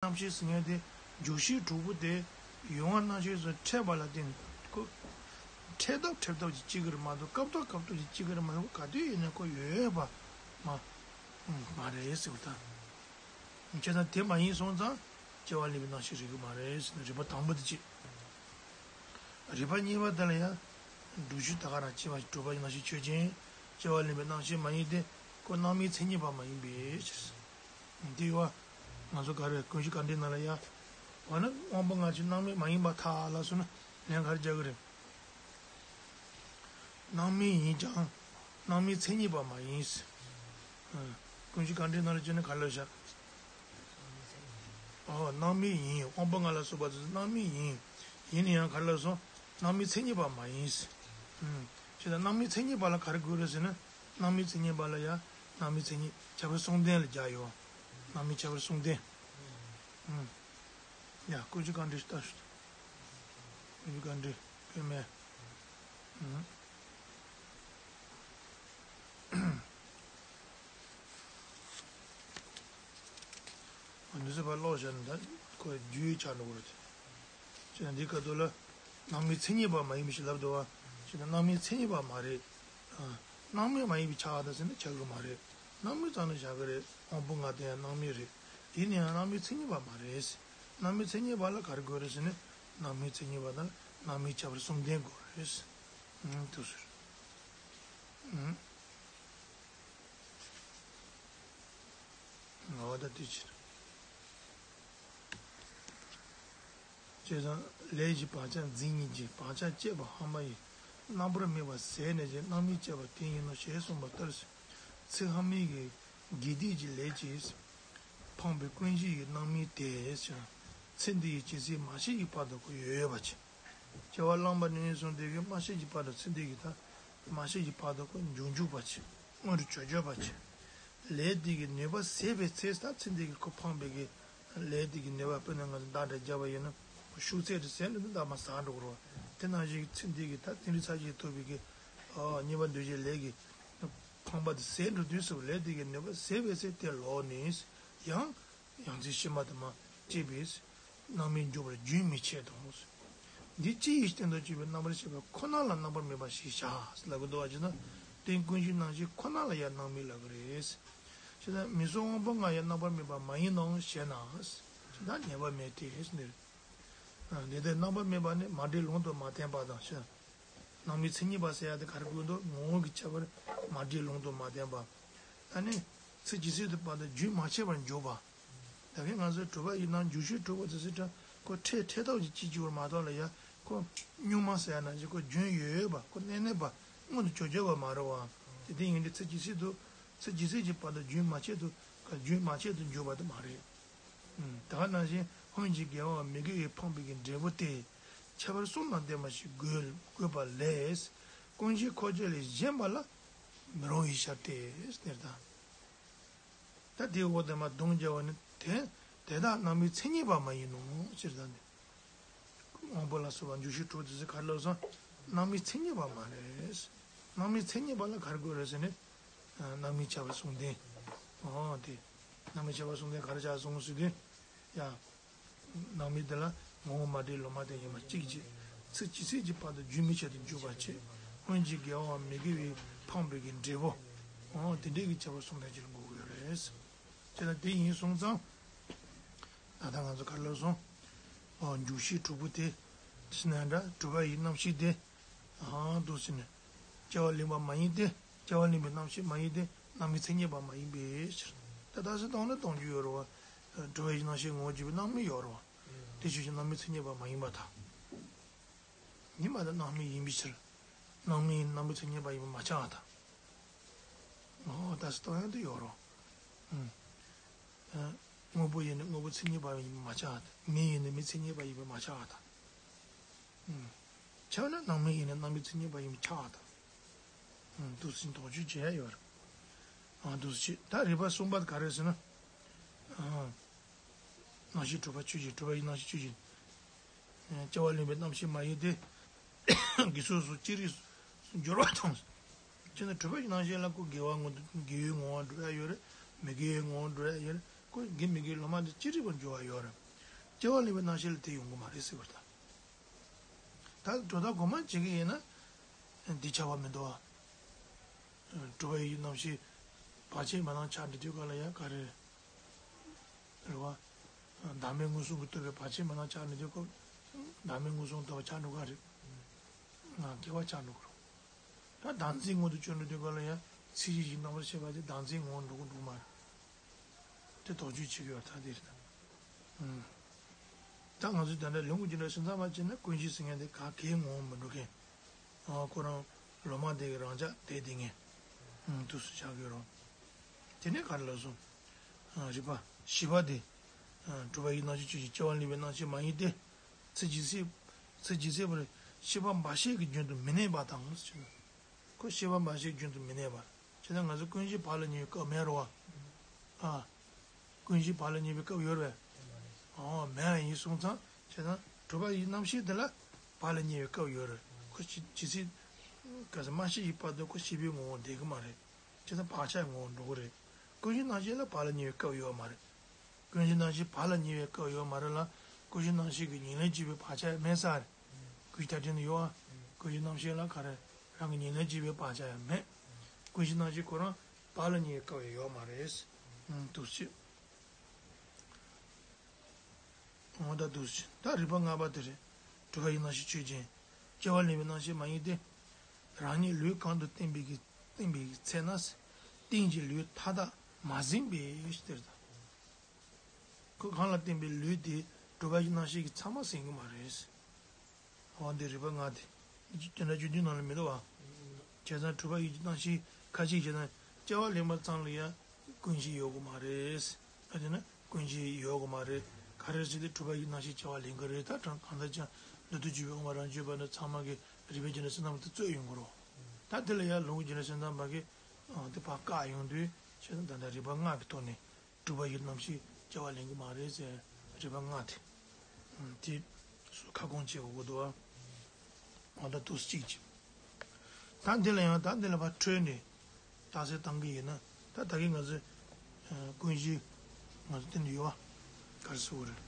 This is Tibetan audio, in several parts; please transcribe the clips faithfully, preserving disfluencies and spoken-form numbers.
རྣམ་ཤེས་ཟེར་མཁན་དེ་འཇུག་ཤེས་དྲུག་པོ་དེ་ཡུལ་དབང་རྣམ་ཤེས་སུ་འཕྲད་པ་ལ་བརྟེན་ནས་ཁོ། འཕྲད་སྟབས་འཕྲད་སྟབས་ཀྱིས་སྐྱེ་གི་རེད་མ་གཏོགས་སྐབས་ཐོག་སྐབས་ཐོག་གིས་སྐྱེ་གི་རེད་མ་གཏོགས་ག་དུས་ཡིན་ན་ཁོ་ཡོད་པ་མ་མ་རེད་ཟེར་བ་དང་། བྱས་ཙང་དེ་མ་ཡིན་སོང་ཙང་སྐྱེ་བ་ལེན་པའི་རྣམ་ཤེས་རིག་གི་མ་རེད་ཟེར་ན་རིགས་པ་དང་པོ་དེ་གཅིག་རིགས་པ་གཉིས་པ་དེ་ལ་ཡང་། སྒྲུབ་ཆོས་ད་ག་རང་སྐྱེ་བ་གྲུབ་པ་ཡི་རྣམ་ཤེས་ཆོས་ཅན། སྐྱེ་བ་ལེན་པའི་རྣམ་ཤེས་མ་ཡིན་ཏེ། ཁོ་སྣང་མེད་མཚན་ཉིད་པ་མ་ཡིན་པའི་ཕྱིར། འདི་བ། ང་ཚོ་ག་རེ་ཀུན་གཞི་དགག་སྒྲའི་ནང་ལ་ཡ། འོ་ན་དབང་པོ་ལྔ་ཆོས་སྣང་མེད་མ་ཡིན་པར་ཐལ་ལབ་སོང་ན་ལན་ག་རེ་རྒྱག་གི་རེད། སྣང་མེད་ཡིན་ཀྱང་། སྣང་མེད་མཚན་ཉིད་པ་མ་ཡིན། ཀུན་གཞི་དགག་སྒྲའི་ནང་ལ་བྱས་ན་ག་རེ་ལབ་བཞག་ཨོ། སྣང་མེད་ཡིན། དབང་པོ་ལྔ་ལ་སོགས་པ་དེ་ཚོ་སྣང་མེད་ཡིན། ཡིན་ན་ཡང་ག་རེ་ལབ་སོང་། སྣང་མེད་མཚན་ཉིད་པ་མ་ཡིན། ཨུམ། བྱས་ཙང་སྣང་མེད་མཚན་ཉིད་པ་ལ་ག་རེ་དགོས་རེད་ཟེར་ན། སྣང་མེད་མཚན་ཉིད་པ་ལ་ཡང་སྣང་མེད་མཚན་ཉིད་ཁྱད་པར་གསུམ་ལྡན་ལ་སྦྱར་ཡོད། སྣང་མེད་ཁྱད་པར་གསུམ་ལྡན། ཨུམ། ཡ། ཀུན་གཞི་དགག་སྒྲ་ཞིག་ལྟ་ཞིག་ཀུན་གཞི་དགག་སྒྲ་དཔེ་མེད། ཨུམ། འདི་ཚོ་ཕར་ཀློག་བྱས་ན་ད་ཁོ་རྒྱུས་ཆགས་འགྲོ་གི་རེད། བྱས་ན་འདི་སྐབས་ཐོག་ལ་སྣང་མེད་མཚན་ཉིད་པ་མ་ཡིན་པ་ཞིག་ལབ་འདུག་བ། བྱས་ན་སྣང་མེད་མཚན་ཉིད་པ་མ་རེད། ཨ། སྣང་མེད་མ་ཡིན་པའི་ཆགས་ད་ཟེར་ན་ཆགས་ཀྱི་མ་རེད། སྣང་མེད་ཙམ་ལ་བཞག་གི་རེད། དབང་པོ་ལྔ་དེ་ཡང་སྣང་མེད་རེད། ཡིན་ན་ཡང་སྣང་མེད་མཚན་ཉིད་པ་མ་རེད། སྣང་མེད་མཚན་ཉིད་པ་ལ་ག་རེ་དགོས་རེད་ཟེར་ན། སྣང་མེད་མཚན་ཉིད་པ་དང་སྣང་མེད་ཁྱད་པར་གསུམ་ལྡན་དགོས་རེད། ཨང་། དུ་ཟེར། ཨང་། ང་བ་ད་དུས་ཕྱིར། བྱས་ཙང་ལས་ཀྱི་བག་ཆགས་འཛིན་གཉིས་ཀྱིས་བག་ཆགས་བསྐྱེད་པ་ཧ་མ་ཡིས་རྣམ་པར་མེད་པ་ཟད་ནས་ཀྱང་སྣང་མེད་སྐྱེས་པ་དེ་ཡིན་ནོ་ཞེས་གསུངས་པ་ལྟར། ཚིག་ཧ་མའི་གི་དགེ་སྡིག་གི་ལས་ཀྱིས་འཕངས་པའི་ཀུན་གཞི་ཡི་སྣང་མེད་དེ་ཞེས་ཚེ་འདི་ཡི་ཇི་སྲིད་མ་སྐྱེས་ཀྱི་བར་དུ་ཁོ་ཡོད་ཡོད་པ་ཅིག་སྐྱེ་བ་བླངས་པ་ནས་བཟུང་སྟེ་གི་མ་སྐྱེས་ཀྱི་བར་དུ་ཚེ་འདི་ཡི་ད་མ་སྐྱེས་ཀྱི་བར་དུ་ཁོ་འབྱུང་འཇུག་པ་ཅིག་སྔོན་དུ་བྱོས་བྱོས་པ་ཅིག་ལས་དེ་གི་ནུས་པ་ཟད་པའི་ཚེ་ད་ཚེ་འདི་གི་ཁོ་འཕངས་པའི་གི་ལས་དེ་གི་ནུས་པ་དཔེར་ན་ང་ཚོ་མདའ་འདྲ་བརྒྱབ་པ་ཡིན་ན་ཤུགས་ཚད་དེ་ཟད་འགྲོ་དུས་མདའ་མར་ཟག་འགྲོ་གི་རེད་བ། དེ་ནང་བཞིན་ཚེ་འདི་གི་ད་ཚེ་འདི་ཚར་གཅིག་ཐོབ་པའི་གི་ཨ་གཉིས་པ་འདུས་བྱས་ལས་ཀྱི་འཕངས་པ་དེ་ཟད་འགྲོ་དུས་སུ་ལས་དེ་གི་ནུས་པ་ཟད་པའི་ཚེ་དེ་ལོག་ནས་ཡང་ཡང་རྩེ་ཕྱི་མ་དུ་མ་སྐྱེས་པའི་སྣང་མེད་འཇུག་པར་རྒྱུན་མི་འཆད་དོ། འདི་ཅི་ཡི་སྟེང་དུ་སྐྱེས་པའི་རྣམ་པར་ཤེས་པ་ཁོ་ན་ལ་རྣམ་པར་མེད་པ་ཞེས་བྱ་ལབ་ཀྱི་འདུག་བ། ཅི་ན་རྟེན་ཀུན་གཞིའི་རྣམ་ཤེས་ཁོ་ན་ལ་ཡང་སྣང་མེད་ལབ་ཀྱི་རེད། ཅི་ན་མིང་གཟུགས་དབང་པོ་ལྔ་ཡང་རྣམ་པར་མེད་པ་མ་ཡིན་ནོ་ཞེ་ན། ཅི་ན་ཉེས་པ་མེད་དེ་ཟེར། འདི་ལྟར་རྣམ་པར་མེད་པ་ནི་མ་འདྲེས་ལུང་དུ་མ་བསྟན་པ་དང་ཞེ་ན། སྣང་མེད་མཚན་ཉིད་པ་ཟེར་ཡ་དེ་ག་རེ་དགོས་འདུག་ངོ་བོ་གི་ཁྱད་པར་མ་འདྲེས་ལུང་དུ་མ་བསྟན་པ། ཨ་ནི། ཚིག་ཇི་སྲིད་དུ་བར་དུ་རྒྱུན་མ་ཆད་པར་འཇོག་པ། ད་གིན་ང་ཚོས་གྲུབ་པ་ཡིན་ནའང་འཇུག་ཤེས་གྲུབ་པ་དེ་ཚོའི་གྲས་ཁོ་འཕྲལ་འཕྲལ་ཐོག་གི་ཅིག་ཅིག་བར་མ་གཏོགས་ལ་ཡ་ཁོ་གཉུག་མ་ཟེར་ཡ་ནང་བཞིན་ཁོ་རྒྱུན་ཡོད་ཡོད་པ་ཁོ་གནས་གནས་པ་སྔོན་དུ་བྱོན་བྱོན་པ་མ་རེད་བ། དེ་དེ་ཡིན་དུས་ཚིག་ཇི་སྲིད་དུ་ཚིག་ཇི་སྲིད་ཀྱི་བར་དུ་རྒྱུན་མ་ཆད་དུ་རྒྱུན་མ་ཆད་དུ་འཇུག་པ་དེ་མ་རེད། ད་ག་ནང་བཞིན་སྔོན་གྱི་དགེ་བའམ་མི་དགེ་བས་འཕངས་པའི་གི་འབྲས་བུ་སྟེ། ཁྱད་པར་གསུམ་དང་ལྡན་པ་ཞིག་དགོས་དགོས་པ་ལས། ཀུན་གཞི་ཁོ་ཅག་ལས་གཞན་པ་ལ་མི་རུང་བའི་ཕྱིར་ཏེ་ཟེར་ད། ད་དེའི་འོག་དེ་མ་གདོང་རྒྱལ་བ་ནི་དེ་དེ་དག་སྣང་མེད་མཚན་ཉིད་པ་མ་ཡིན་ནོ་ཟེར་ད་ནི། དབང་པོ་ལ་སོགས་པ་འཇུག་ཤེས་གྲུབ་དེ་ཚོ་ག་རེ་ལབ་སོང་། སྣང་མེད་མཚན་ཉིད་པ་མ་རེད། སྣང་མེད་མཚན་ཉིད་པ་ལ་ག་རེ་དགོས་རེད་ཟེར་ནས། སྣང་མེད་ཁྱད་པར་གསུམ་ལྡན། འོ་དེ། སྣང་མེད་ཁྱད་པར་གསུམ་ལྡན་ག་རེ་བྱ་སོང་ཟེར་དུས། ཡ། སྣང་མེད་དེ་ལ་ངོ་བོ་མ་འདྲེས་ལུང་མ་བསྟན་ཡིན་པ་གཅིག་བྱས། ཚིག་ཇི་སྲིད་ཀྱི་བར་དུ་རྒྱུན་མི་འཆད་དུ་འཇུག་པར་བྱེད། སྔོན་གྱི་དགེ་བའམ་མི་དགེ་བས་འཕངས་པའི་གི་འབྲས་བུ། འོ་དེ་འདྲའི་གི་ཁྱད་པར་གསུམ་ལྡན་ཅིག་ལ་དགོས་ཀྱི་ཡོད་རེད། དེ་ལ་དེ་ཡིན་སོང་ཙང་། ད་ལྟ་ང་ཚོ་ག་རེ་ལབ་སོང་། འོ་འཇུག་ཤེས་དྲུག་པོ་དེ། ཅི་ན་འདྲ་གྲུབ་པ་ཡི་རྣམ་ཤེས་དེ། ཨང་འདུག་ཟེར་ནས། སྐྱེ་བ་ལེན་པ་མ་ཡིན་ཏེ། སྐྱེ་བ་ལེན་པའི་རྣམ་ཤེས་མ་ཡིན་ཏེ། སྣང་མེད་མཚན་ཉིད་པ་མ་ཡིན་པའི་ཕྱིར། ད་ལྟ་སེ་སྟོང་ནི་སྟོང་རྒྱུ་ཡོད་རེད་བ། གྲུབ་པའི་རྣམ་ཤེས་ངོ་བོ་བརྗོད་པའི་སྣང་མེད་ཡོད་རེད་བ། དེ་ཆོས་ཅན་སྣང་མེད་མཚན་ཉིད་པ་མ་ཡིན་པར་ཐལ། ཡིན་པར་ཐལ་སྣང་མེད་ཡིན་པའི་ཕྱིར། སྣང་མེད་ཡིན་སྣང་མེད་མཚན་ཉིད་པ་ཡིན་པ་མ་ཆགས་པར་ཐལ། འོ་ད་སེ་སྟོང་ཡང་དུ་ཡོད་རེད་བ། དངོས་པོ་ཡིན་ནི་དངོས་པོ་མཚན་ཉིད་པ་ཡིན་པ་མ་ཆགས་པར་ཐལ། མེ་ཡིན་ནི་མེ་མཚན་ཉིད་པ་ཡིན་པ་མ་ཆགས་པར་ཐལ། ཆགས་ན་སྣང་མེད་ཡིན་ན་སྣང་མེད་མཚན་ཉིད་པ་ཡིན་པ་ཆགས་པར་ཐལ། འདུག་སེ་དོགས་གཅོད་བྱེད་ཡ་ཡོད་རེད། འདུག་སེ་བྱེད་ད་རིགས་པ་གསུམ་པ་ག་རེ་ཟེར་ན། རྣམ་ཤེས་གྲུབ་པ་ཆོས་ཅན། གྲུབ་པ་ཡི་རྣམ་ཤེས་ཆོས་ཅན། སྐྱེ་བ་ལེན་པའི་རྣམ་ཤེས་མ་ཡིན་ཏེ། དགེ་སོགས་སུ་ཅི་རིགས་སུ་སྦྱོར་བ་དང་། ཅི་ན་གྲུབ་པ་ཡི་རྣམ་ཤེས་ལ་ཁོ་དགེ་བ་ངོ་དགེ་བའི་ངོ་བོ་འགྲོ་ཡ་ཡོད་རེད། མི་དགེ་བའི་ངོ་བོ་འགྲོ་ཡ་ཡོད་རེད། ཁོ་དགེ་མི་དགེའི་ལོ་མ་འདི་ཅི་རིགས་པར་འགྱུར་བ་ཡོད་རེད། སྐྱེ་བ་ལེན་པའི་རྣམ་ཤེས་ལ་དེ་ཡོང་གི་མ་རེད་ཟེར་བ་དང་། ད་དྲོ་ད་གོ་མ་བྱེད་ཀྱི་ཡིན་ན། འདི་ཆགས་པ་མི་འདུག་བ། གྲུབ་པ་ཡིད་ཀྱི་རྣམ་ཤེས་བར་ཆད་མེད་ལམ་ཆགས་འགྲོ་དུས་ག་ལ་ཡ་ག་རེ། རེད་བ། བདག་མེད་མངོན་སུམ་གྱིས་རྟོགས་པའི་བར་ཆད་མེད་ལམ་ཆགས་འགྲོ་དུས་སྐབས། བདག་མེད་མངོན་སུམ་རྟོགས་པ་ཆགས་འགྲོ་ག་རེད། ང་སྐྱེ་བ་ཆགས་འགྲོ་གི་རེད། ད་བདག་འཛིན་མངོན་དུ་གྱུར་འགྲོ་དུས་ག་ལ་ཡ་ཚིག་གཞི་ཡིད་རྣམ་པར་ཤེས་པ་དེ་བདག་འཛིན་ངོ་བོར་འགྲོ་གི་འགྲོ་གི་མ་རེད། དེ་དོགས་གཅོད་བྱེད་ཀྱི་ཡོད་ཐག་དེ་རེད་ད། ད་ང་ཚོས་ད་ལྟ་ལུང་གི་རྒྱུ་འབྲས་སེམས་ཙམ་པ་བྱས་ན་ཀུན་གཞི་ཟེར་མཁན་དེ་ག་གེའི་ངོ་བོ་མི་འགྲོ་མཁན། ཨ་ཁོ་རང་ལོ་མ་དེ་གི་རང་ཅག་དེ་དེ་ངས་དུས་སུ་ཆགས་ཀྱི་རོ། དེ་ནས་ག་རེ་ལབ་སོང་། རིགས་པ་བཞི་པ་དེ། གྲུབ་པ་ཡིད་རྣམ་ཤེས་ཆོས་ཅན། སྐྱེ་བ་ལེན་པའི་རྣམ་ཤེས་མ་ཡིན་ཏེ། ཚེ་ཇི་སྲིད། ཚེ་ཇི་སྲིད་བར་ཤེས་པ་འབའ་ཞིག་གི་རྒྱུན་དུ་མི་གནས་པ་དང་ཟེར་ན། ཁོ་ཤེས་པ་འབའ་ཞིག་རྒྱུན་དུ་མི་གནས་པར། བྱས་ན་ང་ཚོ་ཀུན་གཞི་བག་ལ་ཉལ་བའི་སྐབས་མེད་རེད་བ། ཨ། ཀུན་གཞི་བག་ལ་ཉལ་བའི་སྐབས་ཡོད་རེད་བས། ཨོ་མེད་ཡིན་སོང་ཙང་བྱས་ན་གྲུབ་པ་ཡི་རྣམ་ཤེས་དེ་ལ་བག་ལ་ཉལ་བའི་སྐབས་ཡོད་རེད། ཁོ་ཇི་ཇི་སྲིད་ག་ས་མ་ཤི་ཡི་བར་དུ་ཁོ་ཤེས་པའི་ངོ་བོ་བསྡད་ཀྱི་མ་རེད། བྱས་ན་བག་ཆགས་ངོ་བོ་འགྲོ་གི་རེད། ཀུན་གཞི་རྣམ་ཤེས་ལ་བག་ལ་ཉལ་བའི་སྐབས་ཡོད་མ་རེད། ཀུན་གཞི་རྣམ་ཤེས་བག་ལ་ཉལ་བའི་སྐབས་ཡོད་མ་རེད་ལ། ཀུན་གཞི་རྣམ་ཤེས་ཀྱི་ཉེར་ལེན་བྱེད་པའི་བག་ཆགས་ཡང་མེད་ས་རེད། ཀུན་གཞི་ཐ་དད་ནི་ཡོད་ཨ། ཀུན་གཞི་རྣམ་ཤེས་ལ་ག་རེ་རང་གི་ཉེར་ལེན་བྱེད་པའི་བག་ཆགས་ཡང་མེད། ཀུན་གཞི་རྣམ་ཤེས་ཁོ་རང་བག་ལ་ཉལ་བའི་སྐབས་ཡང་ཡོད་མ་རེད། ཨང་། འདུག་སེ་བྱས། འོ་ད་འདུག་སེ་བྱས། ད་རིགས་པ་ལྔ་པ་དེ་རེད། གྲུབ་པ་ཡི་རྣམ་ཤེས་ཆོས་ཅན། སྐྱེ་བ་ལེན་པའི་རྣམ་ཤེས་མ་ཡིན་ཏེ། རང་ཉིད་ལུས་གང་དུ་བརྟེན་པའི་གི་བརྟེན་པའི་གི་ཚེ་ན། རྟེན་གྱི་ལུས་མཐའ་དག་མ་ཟིན་པའི་ཕྱིར་ཟེར་ད། ཁོ་གང་ལ་བརྟེན་པའི་ལུས་དེ་གྲུབ་པ་ཡི་རྣམ་ཤེས་ཀྱིས་ཚང་མ་ཟིན་གྱི་མ་རེད། འོ་འདི་རིགས་པ་ལྔ་དེ། དེ་འདྲ་རྒྱུ་མཐུན་ནང་ལ་མི་འདུག་བ། བྱས་ཙང་གྲུབ་པ་ཡིད་ཀྱི་རྣམ་ཤེས་ཁ་ཅིག་བྱས་ན་སྐྱེ་བ་ལེན་པ་ཙམ་ལ་ཡང་ཀུན་གཞི་ཡོད་དགོས་མ་རེད། ཨ་དེ་ན་ཀུན་གཞི་ཡོད་དགོས་མ་རེད། ག་རེ་ཟེར་ཏེ་གྲུབ་པ་ཡིད་རྣམ་ཤེས་སྐྱེ་བ་ལེན་གྱི་རེད། ད་གང་ལྟར་ཀྱང་མདོར་བསྡུས་བརྗོད་པའི་དབུ་མ་རང་རྒྱུད་པ་འདི་ཚང་མ་གི་རིགས་པའི་རྒྱུ་འབྲས་སེམས་ཙམ་དེ་རྩོད་ཡོང་གི་རེད། ད་དེ་ལ་ཡང་ལུང་གི་རྒྱུ་འབྲས་སེམས་ཙམ་པ་གིས་དེ་ཕར་བཀག་ཡོང་དུས་བྱས་ན་ད་ལྟ་རིགས་པ་ལྔ་གི་ཐོག་ནས། གྲུབ་པ་ཡི་རྣམ་ཤེས་སྐྱེ་བ་ལེན་གྱི་མ་རེད་ཟེར་རིགས་པ་ལྔ་དེ། དེ་སུ་ཁ་སྐོང་བྱེད་དགོས་འདུག་ཨ། འོ་ད་འདུག་སེ་གཅིག་བྱས། ད་འདི་ལ་ཡང་ད་འདི་ལ་ཕར་འཕྲོས་ནས་རྟགས་གསལ་བཏང་གི་ཡིན་ན། ད་ད་གིན་ང་ཚོས་ཀུན་གཞི་ང་ཚོ་སྟེང་དུ་ཡོད་པ་ག་རེ་ཟེར་དགོས་རེད།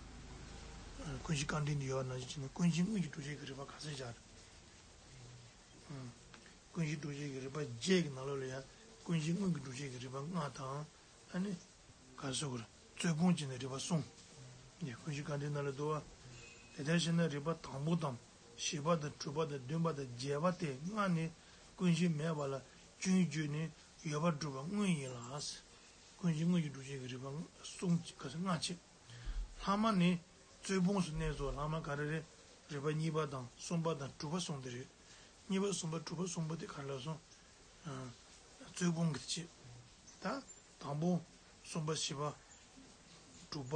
ཀུན་གཞི་རྐང་འདྲེན་དུ་ཡོད་པ་ནང་བཞིན་བྱས་ནས་ཀུན་གཞི་དངོས་ཀྱི་སྒྲུབ་བྱེད་ཀྱི་རིགས་པ་ག་ཚོད་བཞག་རེད། ཀུན་གཞི་སྒྲུབ་བྱེད་ཀྱི་རིགས་པ་བརྒྱད་ཀྱི་ནང་ལོགས་ལ་ཡང་ཀུན་གཞི་དངོས་ཀྱི་སྒྲུབ་བྱེད་ཀྱི་རིགས་པ་ལྔ་དང་། ཨ་ནི། ག་རེ་ཟེར་དགོས་རེད། རྩོད་སྤོང་བྱས་ནས་རིགས་པ་གསུམ། ནི་ཀུན་གཞི་རྐང་འདྲེན་ནང་ལ་འདུག་བ། དེ་ལྟར་བྱས་ན་རིགས་པ་དང་པོ་དང་བཞི་པ་དང་དྲུག་པ་དང་བདུན་པ་དང་བརྒྱད་པ་སྟེ་ལྔ་ནི་ཀུན་གཞི་མེད་པ་ལ་སྐྱོན་བརྗོད་ནས་ཡོད་པར་སྒྲུབ་པ་དངོས་ཡིན་ལ། ཀུན་གཞི་དངོས་ཀྱི་སྒྲུབ་བྱེད་ཀྱི་རིགས་པ་གསུམ་ག་ཚོད་ལྔ་བྱས། ལྷག་མ་ནི་རྩོད་སྤོང་སུ་གནས་སོ། ལྷག་མ་ག་རེ་རེད། རིགས་པ་གཉིས་པ་དང་གསུམ་པ་དང་དྲུག་པ་གསུམ་དེ་རེད། གཉིས་པ་གསུམ་པ་དྲུག་པ་གསུམ་པོ་དེ་ག་རེ་ལབ་སོང་། རྩོད་སྤོང་གི་བྱེད། ད་དང་པོ་གསུམ་པ་བཞི་པ་དྲུག་པ།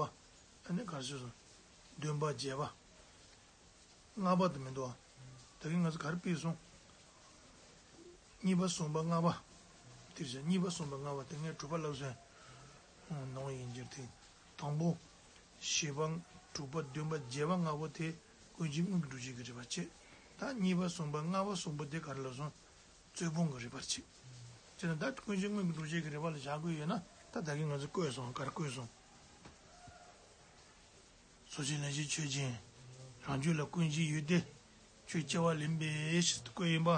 ཨ་ནི་ག་རེ་ཟེར་སོང་། བདུན་པ་བརྒྱད་པ། ལྔ་པ་དེ་མི་འདུག་ཨ། ད་གིན་ང་ཚོ་ག་རེ་ཕུད་སོང་། གཉིས་པ་གསུམ་པ་ལྔ་པ། དེ་བཞིན་གཉིས་པ་གསུམ་པ་ལྔ་པ་དེ་ངས་དྲུག་པ་ལབ་སོང་། ནོར་ཡིན་འགྱུར་ཏེ། དང་པོ། བཞི་པ། དྲུག་པ། བདུན་པ། བརྒྱད་པ། ལྔ་པོ་དེ་ཀུན་གཞི་དངོས་ཀྱི་སྒྲུབ་བྱེད་ཀྱི་རིགས་པ་བྱེད། ད་གཉིས་པ་གསུམ་པ་ལྔ་པ་གསུམ་པོ་དེ་ག་རེ་ལབ་སོང་། རྩོད་སྤོང་གི་རིགས་པ་བྱེད། བྱས་ན་ད་ཀུན་གཞི་དངོས་ཀྱི་སྒྲུབ་བྱེད་ཀྱི་རིགས་པ་ལ་བཞག་དགོས་ཡོད་ན་ད་ད་གིན་ང་ཚོས་བཀོད་སོང་། ག་རེ་བཀོད་སོང་། སོ་སྐྱེ་ལན་གཞི་ཆོས་ཅན། རང་རྒྱུད་ལ་ཀུན་གཞི་ཡོད་དེ། ཁྱོད་སྐྱེ་བ་ལེན་པའི་ཕྱིར་དུ་བཀོད་ཡིན་པ།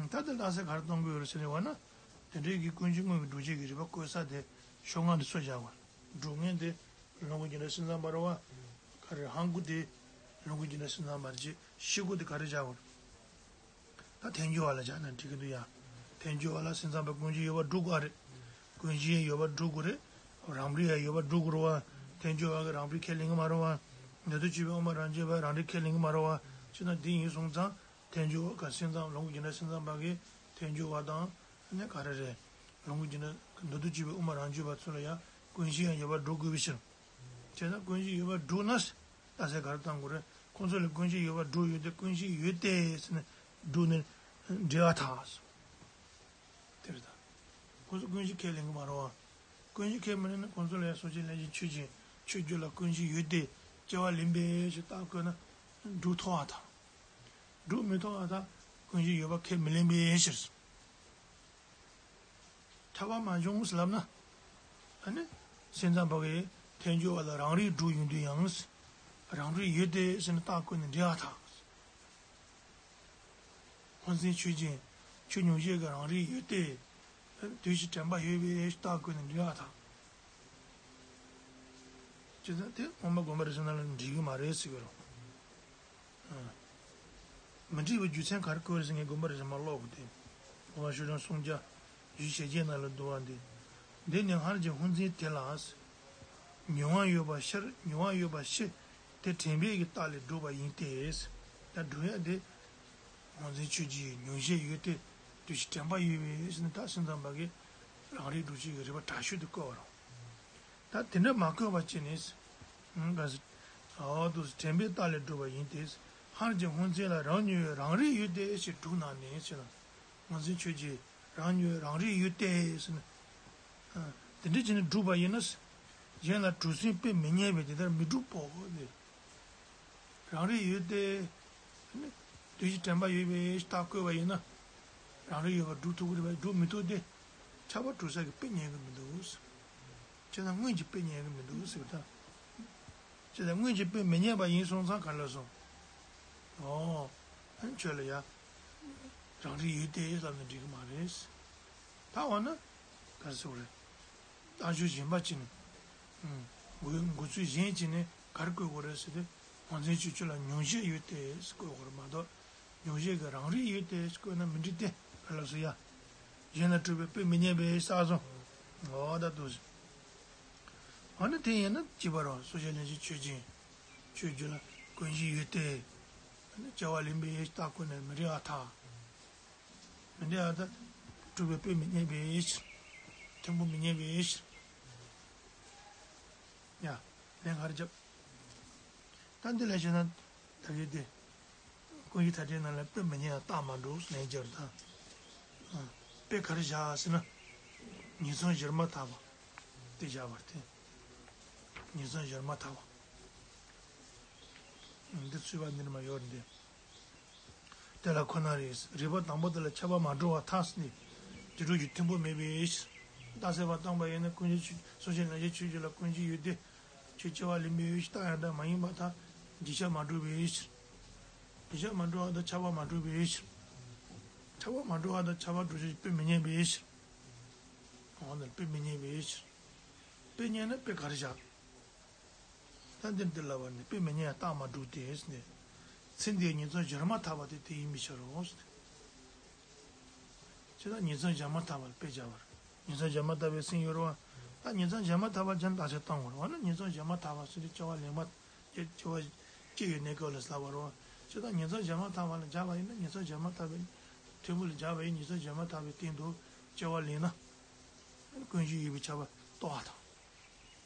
ད་ལྟ་རྟགས་གསལ་ག་རེ་གཏོང་དགོས་ཡོད་རེད་ཟེར་ནས་བ་ན། དེ་འདྲའི་གི་ཀུན་གཞི་དངོས་ཀྱི་སྒྲུབ་བྱེད་ཀྱི་རིགས་པ་བཀོད་ས་དེ་ཤོག་ལྔ་འདི་ཚོ་བཞག་པ། སྒྲུབ་ངེས་དེ་ལུང་གི་རྒྱུ་འབྲས་སེམས་ཙམ་པ་རེད་བ། ག་རེ་ཧང་གུ་དེ་ལུང་གི་རྒྱུ་འབྲས་སེམས་ཙམ་པ་རེད། ཅེས་ཤི་གུ་དེ་ག་རེ་བཞག་པ་རེད། ད་ཐལ་འགྱུར་བ་ལ་སྦྱར་ན་འགྲིག་གི་འདུག་ཡ། ཐལ་འགྱུར་བ་ལ་སེམས་ཙམ་པས་ཀུན་གཞི་ཡོད་པར་སྒྲུབ་དགོས་རེད། ཀུན་གཞི་ཡོད་པར་སྒྲུབ་དགོས་རེད། རང་རིག་ཡང་ཡོད་པར་སྒྲུབ་དགོས་རེད་བ། ཐལ་འགྱུར་བ་གིས་རང་རིག་ཁས་ལེན་གྱི་མ་རེད་བ། མདོར་བསྡུས་བརྗོད་པའི་དབུ་མ་རང་རྒྱུད་པས་རང་རིག་ཁས་ལེན་གྱི་མ་རེད་བ། བྱས་ན་འདི་ཡིན་སོང་ཙང་ཐལ་འགྱུར་བ་ག་སེམས་ཙམ་ལུང་གི་རྒྱུ་འབྲས་སེམས་ཙམ་པ་གིས་ཐལ་འགྱུར་བ་དང་ནི་ག་རེ་རེད། ལུང་གི་རྒྱུ་འབྲས་མདོར་བསྡུས་བརྗོད་པའི་དབུ་མ་རང་རྒྱུད་པ་ཚོ་ལ་ཡང་ཀུན་གཞི་ཡང་ཡོད་པར་སྒྲུབ་དགོས་པའི་ཕྱིར། བྱས་ན་ཀུན་གཞི་ཡོད་པར་སྒྲུབ་ན། རྟགས་གསལ་ག་རེ་བཏང་དགོས་རེད། ཁོང་ཚོ་ལ་ཀུན་གཞི་ཡོད་པར་སྒྲུབ་ཡོད་དེ་ཀུན་གཞི་ཡོད་དེ་ཟེར་ནས་སྒྲུབ་ནས་འགྲེལ་བ་ཐག་དེ་རེད་ད། ཁོང་ཚོ་ཀུན་གཞི་ཁས་ལེན་གྱི་མ་རེད་བ། ཀུན་གཞི་ཁས་མི་ལེན་ན་ཁོང་ཚོ་ལ་ཡང་སོ་སྐྱེ་ལན་གཞི་ཆོས་ཅན། ཁྱོད་རྒྱུད་ལ་ཀུན་གཞི་ཡོད་དེ་སྐྱེ་བ་ལེན་པའི་ཕྱིར་རྟགས་བཀོད་ན་སྒྲུབ་ཐུབ་པ་དང་། སྒྲུབ་མི་ཐུབ་པ་དང་ཀུན་གཞི་ཡོད་པ་ཁས་མི་ལེན་པའི་ཕྱིར། ཐལ་བ་མ་བྱུང་ཟེར་ལབ་ན། ཨ་ནི། སེམས་ཙམ་པ་གིས་ཐལ་འགྱུར་བ་ལ་རང་རིག་སྒྲུབ་ཡོང་དུས་ཡང་། རང་རིག་ཡོད་དེ་ཟེར་ནས་རྟགས་བཀོད་ནས་འགྲེལ་བ་དང་། སྔོན་ཚེ་ཆོས་ཅན། ཆོས་ཉུང་ཤས་ཀྱི་རང་རིག་ཡོད་དེ། དུས་ཕྱིས་དྲན་པ་ཡོད་པའི་རྟགས་བཀོད་ནས་འགྲེལ་བ་དང་། ཅི་ལྟར་དེ་སྔོན་མ་དགོངས་པ་རེད་ཟེར་ན་ལ་འགྲིག་གི་མ་རེད་ཟེར་གི་རེད། མི་འགྲིག་པའི་རྒྱུ་མཚན་ག་རེ་བཀོད་རེད་ཟེར་ངས་དགོངས་པ་རེད་ཟེར་མ་ཀློག་གི་དེ། དགོངས་པ་ཆོས་སྐྱོང་སུམ་བརྒྱ། རྒྱུད་ཞལ་བརྒྱད་ནང་ལ་འདུ་བ་འདི། འདི་ནི་སྔར་གྱི་སྔོན་ཚེ་དེ་ལ། མྱོང་བ་ཡོད་པ་ཕྱིར་མྱོང་བ་ཡོད་པ་ཕྱིར་དེ་དྲན་པའི་གི་རྟགས་ལས་སྒྲུབ་པ་ཡིན་ཏེ། ད་སྒྲུབ་ཡ་དེ། སྔོན་ཚེ་ཆོས་ཅན་ཉུང་ཤས་ཡོད་དེ། དུས་ཕྱིས་དྲན་པ་ཡོད་པའི་ཟེར་ནས་ད་སེམས་ཙམ་པ་གིས་རང་རིག་སྒྲུབ་བྱེད་ཀྱི་རིགས་པ་དྲག་ཤོས་དེ་བཀོད་པ་རེད། ད་དེ་འདྲ་མ་བཀོད་པ་བྱས་ནས། ཨང་ག་ཟེར། འོ་དུ་དྲན་པའི་རྟགས་ལས་སྒྲུབ་པ་ཡིན་ཏེ། སྔར་གྱི་སྔོན་ཚེ་ལ་རང་ཉིད་རང་རིག་ཡོད་དེ་ཞེས་སྒྲུབ་ན་ནི་ཞེ་ན། སྔོན་ཚེ་ཆོས་ཅན་རང་ཉིད་རང་རིག་ཡོད་དེ་ཟེར་ན། ཨ། དེ་འདྲ་བྱས་ནས་སྒྲུབ་པ་ཡིན་ན། གཞན་ལ་གྲུབ་ཟིན་དཔེ་མི་སྙན་པས་དེ་ལྟར་མི་སྒྲུབ་པོ་ཟེར། རང་རིག་ཡོད་དེ། དུས་ཕྱིས་དྲན་པ་ཡོད་པའི་རྟགས་བཀོད་པ་ཡིན་ན། རང་རིག་ཡོད་པ་སྒྲུབ་ཐུབ་ཀྱི་རེད་པས་སྒྲུབ་མི་ཐུབ་སྟེ། ཁྱབ་པ་གྲུབ་ས་གི་དཔེ་ཉན་གི་མི་འདུག་ཟེར། བྱས་ཙང་སྔོན་གྱི་དཔེ་ཉན་གི་མི་འདུག་ཟེར་བ་དང་། བྱས་ཙང་སྔོན་གྱི་དཔེ་མི་ཉན་པ་ཡིན་སོང་ཙང་ག་ལ་སོང་། ཨོ། ཨ་ནི་ཁྱོད་ལ་ཡ། རང་རིག་ཡོད་དེ་ལབ་ན་འགྲིག་གི་མ་རེད། ད་འོ་ན། ག་རེ་ཟེར་བ་རེད། རྟགས་ཆོས་གཞན་པ་གཅིག་ནས། འགོ་འགོ་ཚུལ་གཞན་གཅིག་ནས་ག་རེ་བཀོད་དགོས་རེད་ཟེར་ཏེ། སྔོན་ཚེ་ཆོས་ཅན་ལ་ཉུང་ཤས་ཡོད་དེ་ཟེར་བཀོད་དགོས་རེད་མ་གཏོགས། ཉུང་ཤས་ཀྱི་རང་རིག་ཡོད་དེ་ཟེར་བཀོད་ན་མི་འགྲིག་སྟེ། ག་ལ་སོ་ཡ། གཞན་ལ་གྲུབ་པའི་དཔེ་མི་སྙན་པའི་ས་སོ། འོ་ད་དུ་ཟེར། འོ་ན་དེ་ཡིན་ན་གཅིག་པ་རོ་སོ་སྐྱེ་ལན་གཅིག་ཆོས་ཅན། ཆོས་རྒྱུད་ལ་ཀུན་གཞི་ཡོད་དེ། སྐྱེ་བ་ལེན་པའི་རྟགས་བཀོད་ནས་མི་འགྲིག་ཨ་ཐག་མི་འདྲ་བ་དང་། གྲུབ་པའི་དཔེ་མི་སྙན་པའི་ཕྱིར། ཐུན་མོང་མི་སྙན་པའི་ཕྱིར། ཡ། ལན་ག་རེ་རྒྱབ། ད་འདི་ལ་བྱས་ན། ད་གི་དེ། ཀུན་གཞི་མཐའ་བྲལ་ནང་ལ་དཔེ་མི་སྙན་ཡང་རྟགས་མ་གྲུབ་ལན་རྒྱབ་དང་། དཔེ་ག་རེ་བཞག་ཟེར་ན། ཉིང་མཚམས་བཞིར་མ་དག་པ། དེ་བཞག་པར་བརྟེན། ཉིང་མཚམས་བཞིར་མ་དག་པ། འདི་ཚུལ་བ་འདིར་མ་ཡོད་དེ། དེ་ལ་ཁོ་ན་རེ། རིགས་པ་དང་པོ་དེ་ལ་ཁྱབ་པ་མ་གྲུབ་པར་ཐལ་ཟེར་ནས། དེ་འགྲོ་རྒྱུ་ཐུན་མོང་མེད་པའི་ཕྱིར། རྟགས་གསལ་བ་བཏང་པ་ཡིན་ན་ཀུན་གཞི་ཆོས་སོ་སྐྱེ་ལན་གཅིག་ཆོས་ཅན་ལ་ཀུན་གཞི་ཡོད་དེ། ཆོས་སྐྱེ་བ་ལེན་པའི་ཕྱིར་རྟགས་ཡང་དག་མ་ཡིན་པར་ཐལ། རྗེས་ཁྱབ་མ་གྲུབ་པའི་ཕྱིར། རྗེས་ཁྱབ་མ་གྲུབ་པ་དང་ཁྱབ་པ་མ་གྲུབ་པའི་ཕྱིར། ཁྱབ་པ་མ་གྲུབ་པ་དང་ཁྱབ་པ་གྲུབ་ཕྱིར་དཔེ་མི་སྙན་པའི་ཕྱིར། འོ་ན་དཔེ་མི་སྙན་པའི་ཕྱིར། དཔེ་སྙན་ན་དཔེ་ག་རེ་བཞག་ད་འདིར་འདི་ལབ་པ་ནི་དཔེ་མི་སྙན་ཡང་རྟགས་མ་གྲུབ་སྟེ་ཟེར་ནས། ཚེ་འདིའི་ཉིང་མཚམས་བཞིར་མ་དག་པ་དེ་དེ་ཡིན་པའི་ཕྱིར་རོ་ཟེར་ནས། ཅི་ལྟར་ཉིང་མཚམས་བཞིར་མ་དག་པ་ལ་དཔེ་བྱ་བར། ཉིང་མཚམས་བཞིར་མ་དག་པའི་སེམས་ཡོད་རུང་། ད་ཉིང་མཚམས་བཞིར་མ་དག་པ་ཅན་རྟགས་ཆོས་བཏང་བར་འོ་ན་ཉིང་མཚམས་བཞིར་མ་དག་པ་ཟེར་ཏེ་སྐྱེ་བ་ལེན་པ། སྐྱེ་སྐྱེ་བ་སྐྱེ་ཡོད་གནས་སྐབས་ལ་ཟླ་བ་རུང་། ཅི་ལྟར་ཉིང་མཚམས་བཞིར་མ་དག་པ་ལ་སྦྱར་བ་ཡིན་ན་ཉིང་མཚམས་བཞིར་མ་དག་པའི་ཐུན་མོང་ལ་སྦྱར་བ་ཡིན། ཉིང་མཚམས་བཞིར་མ་དག་པའི་སྟེང་དུ་སྐྱེ་བ་ལེན་ན། ཀུན་གཞི་ཡོད་པའི་ཁྱབ་པ་རྟོགས་པ་དང་།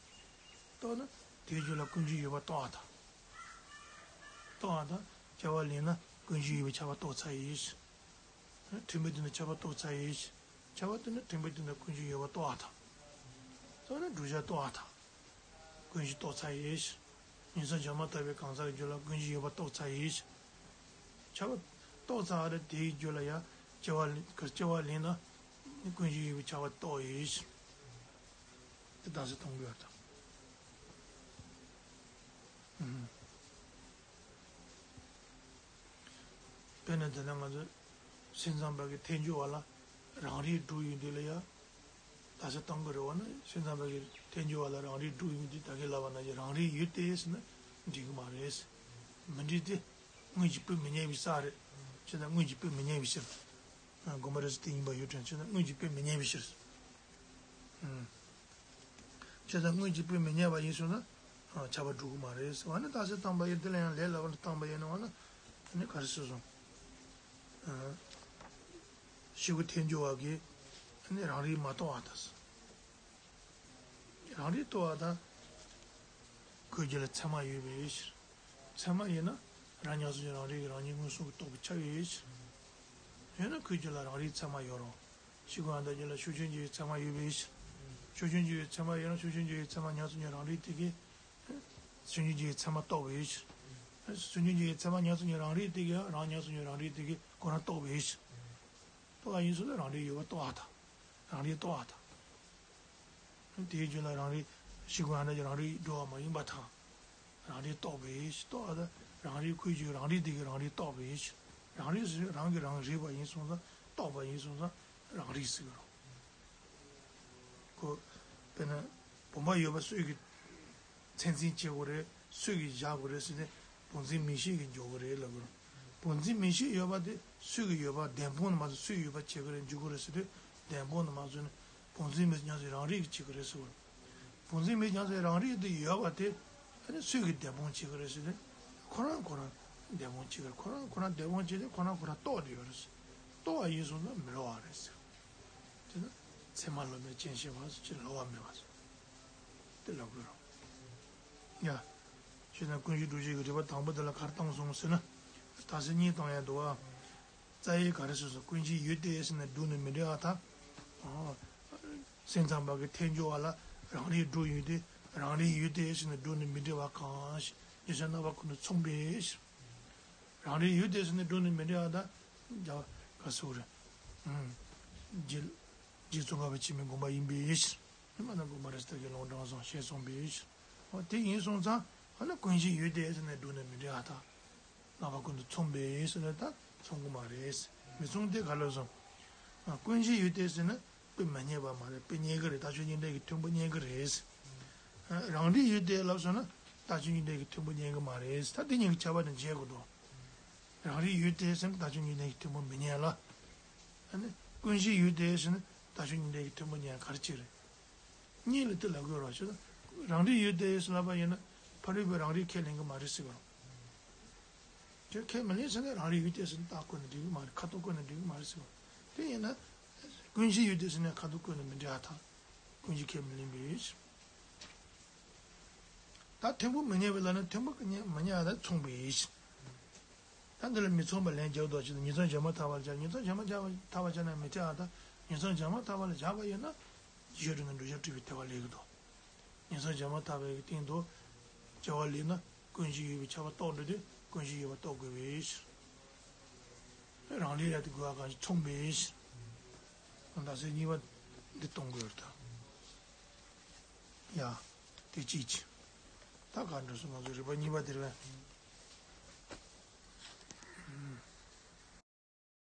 རྟོགས་ན་དེའི་རྒྱུད་ལ་ཀུན་གཞི་ཡོད་པ་རྟོགས་པ་དང་། རྟོགས་པ་དང་སྐྱེ་བ་ལེན་ན་ཀུན་གཞི་ཡོད་པའི་ཁྱབ་པ་རྟོགས་ཚར་ཡིན། དྲན་པའི་དུས་ན་ཁྱབ་པ་རྟོགས་ཚར་ཡིན། ཁྱབ་པ་དུས་ན་དྲན་པའི་དུས་ན་ཀུན་གཞི་ཡོད་པ་རྟོགས་པ་དང་། རྟོགས་ན་བསྒྲུབ་བྱ་རྟོགས་པ་དང་། ཀུན་གཞི་རྟོགས་ཚར་ཡིན། ཉིང་མཚམས་བཞིར་མ་དག་པའི་གང་ཟག་གི་རྒྱུད་ལ་ཀུན་གཞི་ཡོད་པ་རྟོགས་ཚར་ཡིན། ཁྱབ་པ་རྟོགས་ཚར་བ་དེ་དེའི་རྒྱུད་ལ་ཡང་སྐྱེ་བ་ལེན་སྐྱེ་བ་ལེན་ན་ཀུན་གཞི་ཡོད་པའི་ཁྱབ་པ་རྟོགས་ཡིན། དེ་རྟགས་གསལ་གཏོང་དགོས་པ་དང་། དཔེར་ན་དེ་ན་ང་ཚོ་སེམས་ཙམ་པ་གི་ཐལ་འགྱུར་བ་ལ་རང་རིག་སྒྲུབ་ཡོང་དུས་ལ་ཡ། རྟགས་གསལ་གཏོང་གི་རེད་བ་ན་སེམས་ཙམ་པ་གི་ཐལ་འགྱུར་བ་ལ་རང་རིག་སྒྲུབ་ཡོང་དུས་ད་གིན་ལབ་པ་ན་ཡ་རང་རིག་ཡོད་དེ་ཟེར་ན་འགྲིག་གི་མ་རེད། མི་འགྲིག་སྟེ། སྔོན་གྱི་དཔེ་མི་སྙན་པའི་ས་རེད། བྱས་ཙང་སྔོན་གྱི་དཔེ་མི་སྙན་པའི་ཕྱིར། དགོངས་པ་རེད་ཟེར་དེ་ཡིན་པ་ཡོད་དྲན་བྱས་ཙང་སྔོན་གྱི་དཔེ་མི་སྙན་པའི་ཕྱིར། བྱས་ཙང་སྔོན་གྱི་དཔེ་མི་སྙན་པ་ཡིན་སོང་ན། ཁྱབ་པ་འགྲུབ་ཀྱི་མ་རེད་ཟེར་བ་ནི་རྟགས་གསལ་བཏང་པ་ཡིན་དེ་ལ་ཡང་ལས་སླ་བ་ལ་བཏང་པ་ཡིན་ནོ་ན། ནི་ག་རེ་ཟེར་སོང་། ཤེས་དགོས་ཐལ་འགྱུར་བ་གིས་ནི་རང་རིག་མ་རྟོགས་པ་དང་། རང་རིག་རྟོགས་པ་དང་། ཁོའི་རྒྱུད་ལ་ཚད་མ་ཡོད་པའི་ཕྱིར། ཚད་མ་ཡོད་ན་རང་ཉམས་སུ་རང་རིག་རང་ཉིད་མངོན་སུམ་གྱིས་རྟོགས་པའི་ཁྱབ་ཡོད་ཕྱིར། ཡོད་ན་ཁོའི་རྒྱུད་ལ་རང་རིག་ཚད་མ་ཡོད་རུང་། ཤེས་དགོས་ཨ་མཐའ་རྒྱུད་ལ་ཤེས་བྱེད་འགྱུར་བའི་ཚད་མ་ཡོད་པའི་ཕྱིར། ཤེས་བྱེད་འགྱུར་བའི་ཚད་མ་ཡོད་ན་ཤེས་བྱེད་འགྱུར་བའི་ཚད་མ་ཉམས་སུ་རང་རིག་དེ་གིས། ཤེས་བྱེད་འགྱུར་བའི་ཚད་མ་རྟོགས་པའི་ཕྱིར། ཤེས་བྱེད་འགྱུར་བའི་ཚད་མ་ཉམས་སུ་རང་རིག་དེ་གིས་རང་ཉམས་སུ་རང་རིག་དེ་གིས་ཁོ་རང་རྟོགས་པའི་ཕྱིར། རྟོགས་པ་ཡིན་ཚུལ་ལ་རང་རིག་ཡོད་པ་རྟོགས་པ་དང་། རང་རིག་རྟོགས་པ་དང་། དེའི་རྒྱུད་ལ་རང་རིག་ ཤེས་ཀུན་ཨ་ན་ཅིག་རང་རིག་འགྲོ་བ་མ་ཡིན་པར་ཐལ། རང་རིག་རྟོགས་པའི་ཕྱིར། རྟོགས་པ་དང་རང་རིག་ཁོའི་རྒྱུད་རང་རིག་དེ་གིས་རང་རིག་རྟོགས་པའི་ཕྱིར། རང་རིག་ཟེར་རང་གིས་རང་རིག་པ་ཡིན་སོང་ཙང་རྟོགས་པ་ཡིན་སོང་ཙང་རང་རིག་ཟེར་གི་རེད། ཁོ་དཔེར་ན་བུམ་པ་ཡོད་པ་སུས་ཀྱིས་མཚན་འཛིན་བྱེད་དགོས་རེད། སུས་ཀྱིས་བཞག་དགོས་རེད་ཟེར་ནས་བུམ་འཛིན་མིག་ཤེས་ཀྱིས་འཇོག་གི་རེད་ལབ་དགོས་རེད། བུམ་འཛིན་མིག་ཤེས་ཡོད་པ་དེ་སུས་ཀྱིས་ཡོད་པ་བདེན་དཔང་དུ་མ་ཚུད། སུས་ཡོད་པ་བྱེད་ཀྱི་རེད། འཇོག་གི་རེད་ཟེར་དུས་བདེན་དཔང་དུ་མ་ཚུད་ནས་བུམ་འཛིན་མིག་ཉམས་སུ་རང་རིག་གིས་བྱེད་ཀྱི་རེད་ཟེར་བ། བུམ་འཛིན་མིག་ཉམས་སུ་རང་རིག་དེ་ཡོད་པ་དེ་ཨ་ནི་སུས་ཀྱིས་བདེན་དཔང་བྱེད་ཀྱི་རེད་ཟེར་ཏེ། ཁོ་རང་ཁོ་རང་བདེན་དཔང་བྱེད་ཀྱི་རེད། ཁོ་རང་ཁོ་རང་བདེན་དཔང་བྱེད་དེ་ཁོ་རང་ཁོ་རང་རྟོགས་བསྡད་ཡོད་རེད་ཟེར། རྟོགས་པ་ཡིན་སོང་ན་མི་སླུ་བ་རེད་ཟེར། དེ་ནི་ཚད་མ་སློབ་མའི་སྤྱན་ཤེས་པ་ཟེར་ཅིག་སླུ་བ་མེད་པ་ཟེར། དེ་ལབ་དགོས་རེད། ཡ། ཞེས་ན་ཀུན་གཞི་སྒྲུབ་བྱེད་ཀྱི་རིགས་པ་དང་པོ་དེ་ལ་ག་རེ་བཏང་སོང་ཟེར་ན། རྟགས་གསལ་གཉིས་བཏང་ཡ་འདུག་བ། རྩ་བའི་ག་རེ་ཟེར་སོང་། ཀུན་གཞི་ཡུལ་ཏེ་ཟེར་ན་སྒྲུབ་ནི་མི་འགྲིག་ཨ་ཐ། སེམས་ཙམ་པ་གི་ཐལ་འགྱུར་བ་ལ་རང་རིག་སྒྲུབ་ཡོད་དེ། རང་རིག་ཡུལ་ཏེ་ཟེར་ན་སྒྲུབ་ནི་མི་འགྲིག་པ་གང་ཞིག་ཉེ་ཆར་རྣམ་པ་ཀུན་ཏུ་མཚུངས་པའི་ཕྱིར། རང་རིག་ཡུལ་ཏེ་ཟེར་ན་སྒྲུབ་ནི་མི་འགྲིག་ཨ་ཐ། རྒྱ་ག་སུ་རེད། རྗེ་རྗེ་ཙོང་ཁ་པ་ཆེན་པོའི་དགོངས་པ་ཡིན་པའི་ཕྱིར། མ་ན་དགོངས་པ་རེ་སྟར་གྱི་ལུང་དྲངས་སོང་ཞེས་གསུངས་པའི་ཕྱིར། འོ་དེ་ཡིན་སོང་ཙང་ཨ་ན་ཀུན་གཞི་ཡུལ་ཏེ་ཟེར་ན་སྒྲུབ་ནི་མི་འགྲིག་ཨ་ཐ། རྣམ་པ་ཀུན་ཏུ་མཚུངས་པའི་ཟེར་ན་ད་མཚུངས་ཀྱི་མ་རེད། མི་མཚུངས་དེ་ག་ལ་སོང་། ཨ་ཀུན་གཞི་ཡུལ་ཏེ་ཟེར་ན་དཔེ་མི་སྙན་པ་མ་རེད། དཔེ་སྙན་གི་རེད། རྟགས་ཆོས་གཉིས་ལྡན་གྱི་ཐུན་མོང་སྙན་གི་རེད། ཨ་རང་རིག་ཡུལ་ཏེ་ལབ་སོང་ན་རྟགས་ཆོས་གཉིས་ལྡན་གྱི་ཐུན་མོང་སྙན་གི་མ་རེད། ད་དེ་གཉིས་ཀྱི་ཁྱད་པར་དེ་འབྱེད་དགོས་འདུག་རང་རིག་ཡུལ་ཏེ་ཟེར་ན་རྟགས་ཆོས་གཉིས་ལྡན་གྱི་ཐུན་མོང་མི་སྙན་ལ། ཨ་ནི་ཀུན་གཞི་ཡུལ་ཏེ་ཟེར་ན་རྟགས་ཆོས་གཉིས་ལྡན་གྱི་ཐུན་མོང་སྙན་ག་རེ་བྱེད་རེད། གཉིས་ལ་དེ་ལབ་དགོས་རོགས་བྱས་ན། རང་རིག་ཡུལ་ཏེ་ཟེར་ལབ་པ་ཡིན་ན་ཕ་རོལ་པོས་རང་རིག་ཁས་ལེན་གི་མ་རེད་ཟེར་བ། དེ་ཁས་མི་ལེན་ཟེར་ན་རང་རིག་ཡུལ་ཏེ་ཟེར་ན་རྟགས་བཀོད་ན་འགྲིག་གི་མ་རེད། ཁ་དོག་བཀོད་ན་འགྲིག་གི་མ་རེད་ཟེར་བ། དེ་ཡིན་ན་ཀུན་གཞི་ཡུལ་ཏེ་ཟེར་ན་ཁ་དོག་བཀོད་ན་མི་འགྲིག་ཨ་ཐ། ཀུན་གཞི་ཁས་མི་ལེན་པའི་ཕྱིར། ད་ཐུན་མོང་མི་སྙན་པའི་ལ་ནི་ཐུན་མོང་གི་མི་སྙན་ཨ་ཐ་མཚུངས་པའི་ཕྱིར། ད་འདི་ལ་མི་མཚུངས་པ་ལན་རྒྱག་འདུག་ཅེ་ན་ཉིས་མཚུངས་བྱེ་མ་ཐག་པ་ལ་བྱ། ཉིས་མཚུངས་བྱེ་མ་ཐག་པ་ལ་བྱ་ན་མི་འཐད་ཨ་ཐ། ཉིས་མཚུངས་བྱེ་མ་ཐག་པ་ལ་བྱ་བ་ཡིན་ན་རྗེས་འགྲོ་ནས་འགྲོ་བྱ་སྤྲོས་པའི་འཐད་པ་ལས་ཀྱི་འདུག་ཉིས་མཚུངས་བྱེ་མ་ཐག་པའི་སྟེང་དུ་བྱ་བ་ལས་ན་ཀུན་གཞི་ཡོད་པའི་ཁྱབ་པ་རྟོགས་འགྲོ་དུས་ཀུན་གཞི་ཡོད་པ་རྟོགས་དགོས་པའི་ཕྱིར། རང་ལས་ཡ་དེ་དགོས་པ་གང་ཞིག་མཚུངས་པའི་ཕྱིར། རྟགས་གསལ་གཉིས་པ་འདི་གཏོང་དགོས་རེད་ད། ཡ། དེ་གཅིག་ཅི། ད་ག་འགྲོ་སོང་། ང་ཚོ་རིགས་པ་གཉིས་པ་དེ་རེད།